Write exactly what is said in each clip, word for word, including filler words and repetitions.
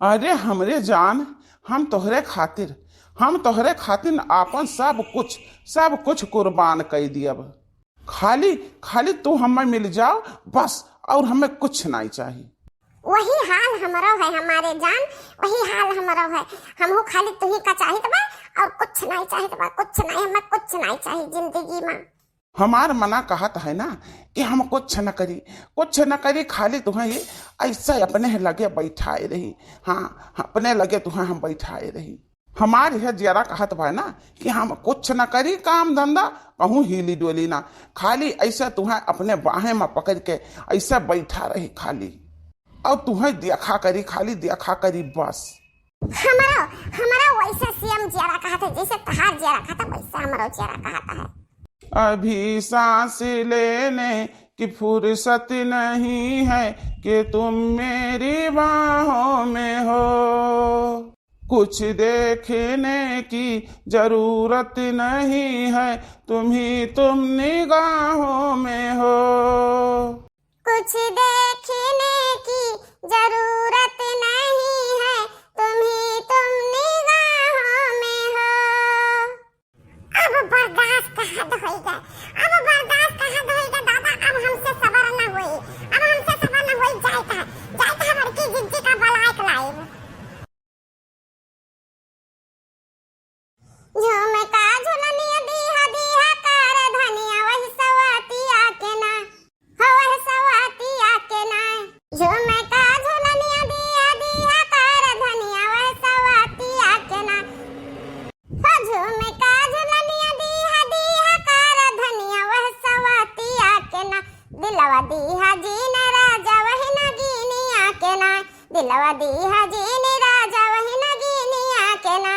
अरे हमरे जान, हम तोहरे खातिर, हम तोहरे खातिर आपन सब कुछ, सब कुछ कुर्बान कइ दियब। खाली, खाली तू हमें मिल जाओ बस, और हमें कुछ नाहीं चाही। वही हाल हमरो है हमारे जान, वही हाल हमरो है। हमहू खाली तुही का चाहित बा, और कुछ नाहीं चाहित बा, कुछ नाहीं, हमें कुछ नाहीं चाही जिंदगी मा। हमार मना कहत है ना कि हम कुछ न करी, कुछ न करी, खाली तुहें ही ऐसा अपने लगे बैठाए रही। हाँ, अपने लगे तुहें हम बैठाए रही। हमार यह जियरा कहत बा ना कि हम कुछ न करी, काम धंधा कहूँ हिली डोली ना, खाली ऐसा तुहें अपने बाहें में पकड़ के ऐसा बैठा रही खाली, और तुहें देखा करी, खाली देखा करी बस। हमारा, हमारा वैसे सेम जियरा कहत है, जैसे तहार जियरा कहत है, वैसे हमारा जियरा कहत है। अभी सांस लेने की फुर्सत नहीं है कि तुम मेरी बाहों में हो, कुछ देखने की जरूरत नहीं है, तुम ही तुम निगाहों में हो। कुछ देखने की जरूरत नहीं है, तुम ही तुम निगाहों में हो। अब बर्दाश्त का हद होइगा, अब बर्दाश्त का हद होइगा दादा, अब हमसे सबर न होई, अब हमसे सबर न होई, जाए का, जाए का बड़की जिज्जी का बुलाए के लाइब। झुमका झुलनिया दीहा दीहा कर धनिया वही सवतिया के ना, हो वही सवतिया के ना। झुमका झुलनिया दीहा दीहा कर धनिया वही सवतिया के ना। हो झुमका झुलनिया दीहा दीहा कर धनिया वही सवतिया के ना। दिलवा दीहा जीन राजा वही नगीनिया के ना। दिलवा दीहा जीन राजा वही नगीनिया के ना।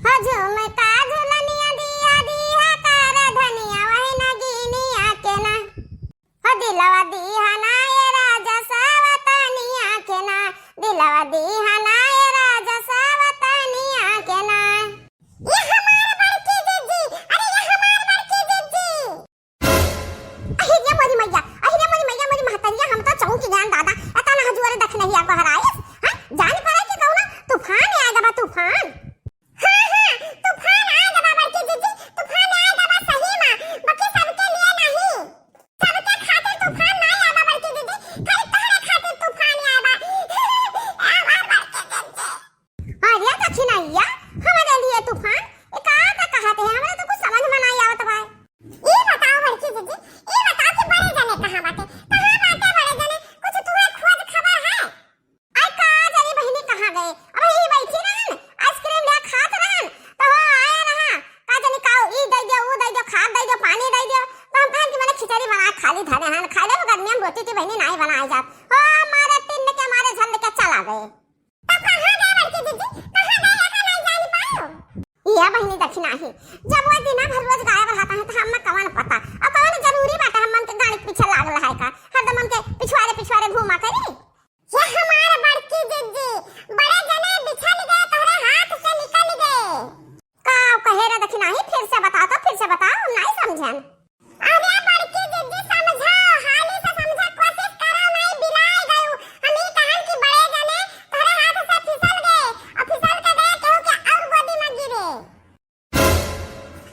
हो झुमका झुलनिया दीहा दीहा कर धनिया वही नगीनिया के ना। हो दिलवा दीहा ना ए राजा सवतनिया के ना। दिलवा दीहा ना ए राजा सवतनिया के ना। ये हमार बड़की जिज्जी, अरे ये हमार बड़की जिज्जी। अहि रे मोरी मैया, अहि रे मोरी मैया, मोरी महतरिया, हम तो चौंक गए दादा। एतना हजूर दखिनहिया गोहराइस, हाँ? जान पड़े कि कौनो तूफान आए गबा, तूफान। हाँ, हाँ, तूफान आए गबा बड़की जिज्जी, तूफान आए गबा सही मा, बाकी सबके लिए नहीं। सबके खातिर तूफान ना आए बा बड़की जिज्जी, खाली तोहरे खातिर तूफान आए बा। ए हमार बड़की जिज्जी। अरे दखिनहिया, हमरे लिए तूफान, ये का, का कहत है? हमरे तो कुछ समझ में नाहीं आवत बा। ई बताओ बड़की जिज्जी, ई बताओ कि बड़े जने कहाँ बाटे? कहाँ बाटे बड़े जने? कुछ तुम्हें खोज खबर है? अरे का जानी बहिनी कहाँ गए? अब यही बैठी रहन, आइसक्रीम ले खात रहन, तो हो आया रहा, का जानी का ई दे दियो, ऊ दे दियो, खाद दे दियो, पानी दे दियो, तो हम कहन कि मैंने खिचड़ी बना खाली धरे हन, खाए ले गर्मियों में रोटी की बहिनी नाहीं बनाए जात। हो मारे टिन के मारे झल के चला गए। तब कहाँ गए बड़की जिज्जी? कहाँ गए? एका नाहीं जान पायो? ये बहिनी दखिनही, जब वो दिना भर रोज गायब रहता है तो हमें कवन पता? और कवन जरूरी बात है हम मन के गाड़ी के पीछे लागल है का? हरदम हमके पिछुआरे पिछुआरे घूमा करी। ये हमार बड़की जिज्जी, बड़े जने बिछल गए, तोहरे हाथ से निकल गए। का कहे रे दखिनही, फिर से बताओ तो, फिर से बताओ, हम नाहीं समझन। अरे बड़की जिज्जी समझाओ, हाली से समझा कोशिश करो, नहीं बिलाए गयो। हम ई कहन कि बड़े जने तोहरे हाथ से फिसल गए और फिसल के गए केहू के और गोदी में गिरे।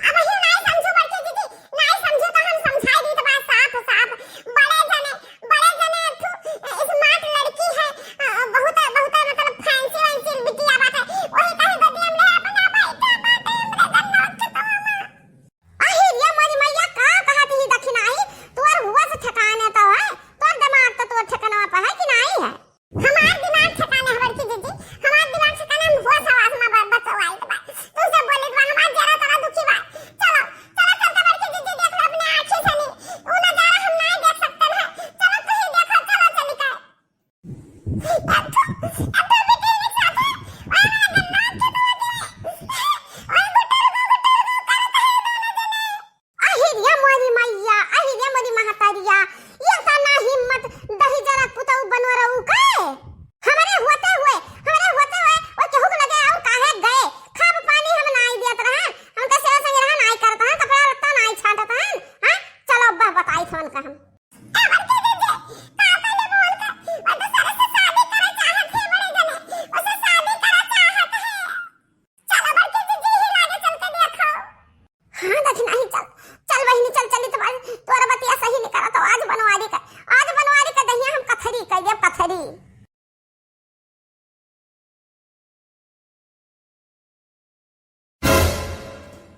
अब ही नहीं समझू बड़की जिज्जी, नहीं समझू तो हम समझाई दी तो बात साफ साफ। बड़े जने, बड़े जने एक ठो smart लड़की है, अ, बहुत, बहुत मतलब fancy वैंसी बिटिया बात है, वही कहे गोदिया में अपना बैठा बाटे हमरे जन्नत के तो। अहि रे मोरी मैया, का कहत ही दखिनही? तोर होश ठिकाने तो है, तोर दिमाग तो तोर ठिकाना पे है कि नाहीं है? हमार दिमाग ठिकाने है बड़की जिज्जी, हमार दिमाग ठिकाने, हम होश हवास में ब-, बचो आइल बा। तू सब बोले बा, हमार जरा तरा दुखी बा। चलो, चलो, चलते बड़की जिज्जी, देख लो अपने आँखी से नहीं, ऊ नजारा हम नाहीं देख सकते हैं। चलो, तू ही देखो, चलो, चली का। अब तो, अब तो बेटी के साथ है। ओए, मेरा गन्ना के तो, ओए, गुटर गो, गुटर गो करत है दोनों जने। अहि रे मोरी मैया, अहि रे मोरी महतरिया, ये तना हिम्मत दही जरा पुतऊ बनवरऊ के। हमरे होते हुए, हमरे होते हुए, वो केहू के लगे और काहे गए? खाब पानी हम नाहीं दियत रहन, हमका सेवा संग रहन नाहीं करत रहन, कपड़ा लत्ता नाहीं छांटत रहन, हाँ? चलो अब बताई थवन का हम। ए बड़की जिज्जी, का पहले बोल के, वो तो सारे से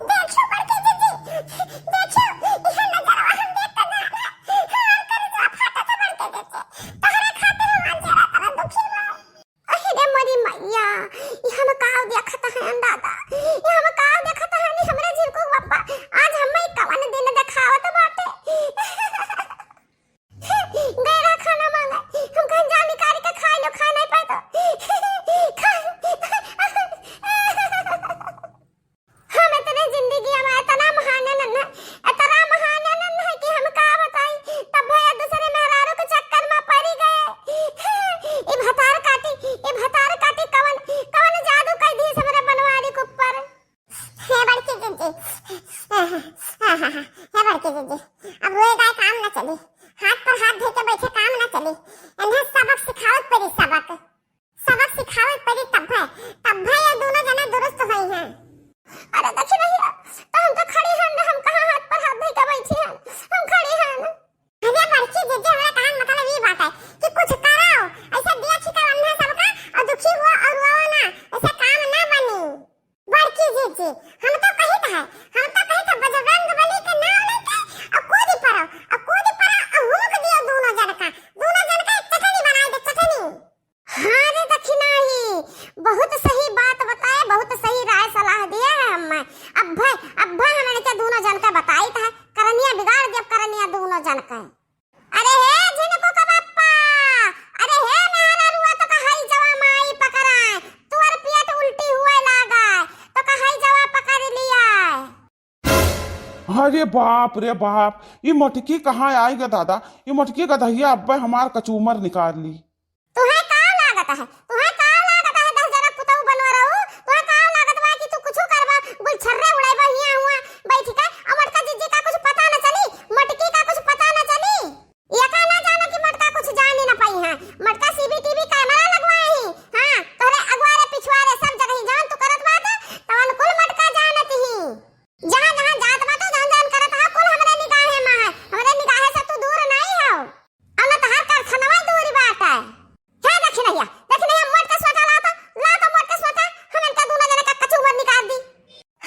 देखियो बड़की जीजी, देखियो, इहे नजरवा हम देख के ना, हमार करेजवा फाटत है बड़की जीजी। तोहरे खातिर हमार जियरा इतना दुखी बा। अहि रे मोरी मैया, ई हम काव देखत हैं दादा, ई हम काव देखत हैं नी हमरे झिनकू बप्पा। आज हम्मे ई कवन दिन देखावत बाटे। गए रहा खाना मांगे, हम कहेन जा निकाल के खाए लो, खाए नहीं पाए तो। हम इतने जिंदगी में इतना महान नन्हा, इतना महान नन्हा कि हम का बताई। तब भैया दूसरे मेहरारू के चक्कर में पड़ी गए। ई भतार काटी, ई भतार काटी कवन, कवन जादू कर दी हमरे बनवारी के ऊपर। हे बड़की जीजी, हे बड़की जीजी, अब रोए गाए काम ना चली, हाथ पर हाथ धर के बैठे काम ना चली। इन्हें सबक सिखावत पड़ी, सबक, सबक सिखावत पड़ी, तब्बे, तब्बे ये दोनों जना दुरुस्त होई हैं। अरे देखी नहीं, तो हम तो खड़ी हन, हम कहाँ हाथ पर हाथ धर के बैठी हन, हम खड़ी हन। अरे बड़की जीजी, हमरा कहन मतलब ई बात है कि कुछ करो, ऐसे दिया छिका अन्हा सबका और दुखी हुआ और रोओ ना, ऐसे काम ना बनी। बड़की जीजी, हम तो कहित है, हम तो कहित है बजरंग बली के नाम लेके और कूद पड़ो, और कूद पड़ो और हुमुक दियो दोनों जन का, दोनों जन का एक चटनी बनाए दे, चटनी। हाँ रे दखिनाही, बहुत सही बात बताए, बहुत सही राय सलाह दिए है हमें। अब्भे, अब्भे हम इनके दोनों जन का बताइत है, करनिया बिगाड़ दियो करनिया दोनों जन का। अरे हे झिनकू का बप्पा, अरे हे मेहररुआ तो का हई जवा माई पकड़ाए, तुअर पियत उल्टी हुए लागा, तो का हई जवा पकड़ लिया। अरे बाप रे बाप, ई मटकी कहाँ आई गे दादा, ई मटकी गदहिया अब्बे हमार कचूमर निकाल ली। तुहे का लागत है, तुहे का लागत है, दस जना पुतऊ बनवा रहू, तुहे का लागत बा कि तू कुछु करबा, गुलछर्रे उड़ाइबा हियाँ हुआँ बैठ के, और मटका जिज्जी का कुछ पता न चली, मटकी का कुछ पता न चली। ये का ना जाना कि मटका कुछ जानी न पाई है, मटका सीसीटीवी कैमरा लगवाए ही, हाँ, तोहरे अगुआरे पिछुआरे सब जगह जौन तू करत बात, तवन कुल मटका जानत ही। जहाँ जहाँ जात बाटू, जौन जौन करत हा, कुल हमरे निगाहे मा है, हमरे निगाहे से तू दूर नाई हो। अउर न तहार कारखानवा दूर बाटे। हे दखिनहिया, दखिनहिया मोट के सोटा ला तो, ला तो मोट के सोटा, हम इनका दोनों जने का कचूमर निकाल दी।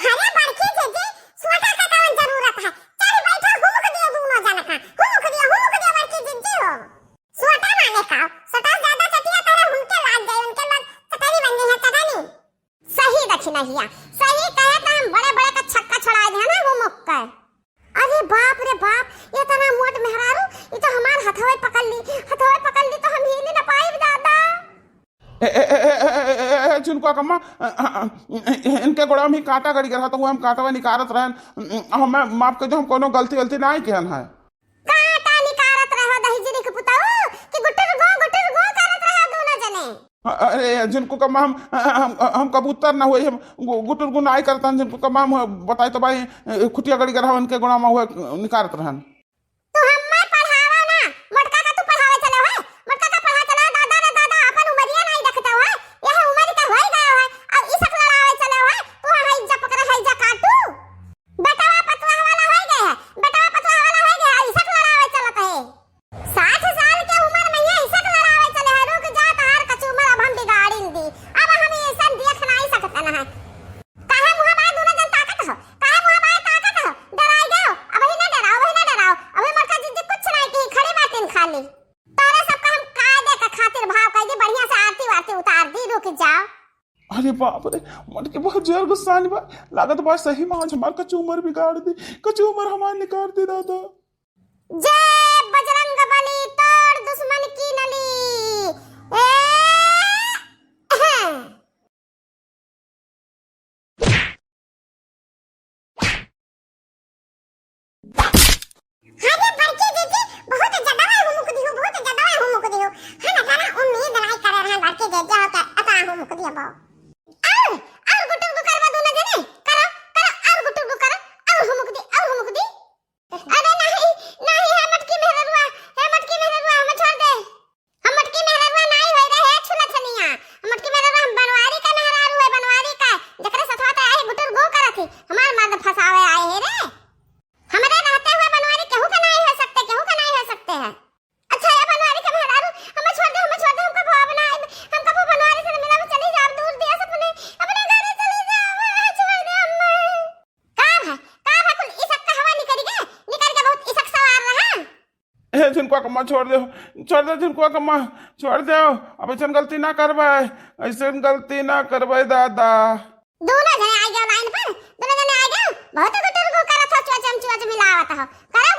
अरे बड़की जीजी, सोटा का कौन जरूरत है? चल बैठो, हुमुक दियो दोनों जने का, हुमुक दियो, हुमुक दियो बड़की जीजी हो। सोटा माने का? सोटा ज्यादा चटिया करे, उनके लाग जाए, उनके लाग चटनी बन गई है, चटनी। सही दखिनहिया, सही कहे तो हम बड़े बड़े का छक्का छोड़ाए दे ना हुमुक के। अरे बाप रे बाप, ये तना मोट मेहरारू, ये तो हमार हथवे पकड़ ली, हथवे पकड़ ली तो हम हिली ना पाइब दादा। ए, ए, ए, झुनका कम्मा, अ, अ, अ, इनके गोड़ा में कांटा गड़ी गया था, तो वो हम कांटवा निकारत रहन। हमें माफ कर दो, हम कोनो गलती वलती नाई किहन है। कांटा निकारत रहो दहिजरी के पुतऊ कि गुटुर गो, गुटुर गो करत रहो दोनों जने। अ-, अरे, झुनकू कम्मा हम, हम, हम कबूतर ना होई, हम गु-, गुटुर गु नाई करतन, झुनकू कम्मा हम बताई तो भाई, अ, खुटिया गड़ी गरहवन के गुणा मा हुए निकारत रहन। तू हम्मे पढ़ावा ना, मोटका का तू पढ़ावे चले हो, मोटका का पढ़ा चले हो, दादा रे दादा, अपन उमरिया नाई देखते हो, यह उमर का होई गए हो, अब इसक लड़ावे चले हो, तू है जा पकड़े है जा काटू। बेटवा पतोह वाला होई गए है, बेटवा पतोह वाला होई गए है, इसक लड़ावे चलत है। साठ साल के उमर में ये इसक लड़ावे चले है, रुक जा, तहार कचूमर अब हम बिगाड़िन दी, अब हम ऐसन देख नाई सकते न है। काहे मुँह बाय दोनों जन ताकत हो, काहे मुँह बाय ताकत हो, डराई गयो, अबही ना डराओ, अबही ना डराओ, अबही मोटका जिज्जी कुछ नाई की, खड़ी बातिन खाली। तोरे सबका हम कायदे का खातिर भाव कह दी, बढ़िया से आरती वारती उतार दी, रुक जाओ। अरे बाप रे, मोटकी बहुत जोर गुस्सा आनी बा। लागत बा सही में आज हमार कचूमर बिगाड़ दी, कचूमर हमार निकाल दी दादा। जय बजरंग बली, तोड़ दुश्मन की नली। ए, अरे बड़की जीजी, बहुत ज्यादा हुमुक दिहु, बहुत ज्यादा हुमुक दिहु। है ना, तारा उम्मीद नाई करे रहे बड़की जीजी, हो के अता हुमुक दिया बो। और, और गुटुर गु करबा दोनों जने, करो, करो, और गुटुर गु करो, और हुमुक दी, और हुमुक दी। अरे नहीं, नहीं, हे मटकी मेहररुआ, हे मटकी मेहररुआ, हमें छोड़ दे। हम मोटकी मेहररुआ नाई होई रे, हे छुलछनिया। हम मोटकी मेहररुआ, हम बनवारी का मेहरारू है, बनवारी का। जकरे सथवा ते आए गुटुर गो करत ही, हमार मर्द फंसावे आए है रे। हमरे रहते हुए बनवारी केहू के नाई हो सकते, केहू के नाई हो सकते है। अच्छा, ये बनवारी का मेहरारू, हमें छोड़ दे, हमें छोड़ दे, हम ए झिनकुआ कम्मा, छोड़ देउ, छोड़ देउ झिनकुआ कम्मा, छोड़ देउ। अब ऐसन गलती ना करबै, ऐसन गलती ना करबै दादा। दोनों जने आ गए लाइन पर, दोनों जने आ गए। बहुत गुटुर गु करत हो, चोचम चोच मिलावत हो। करो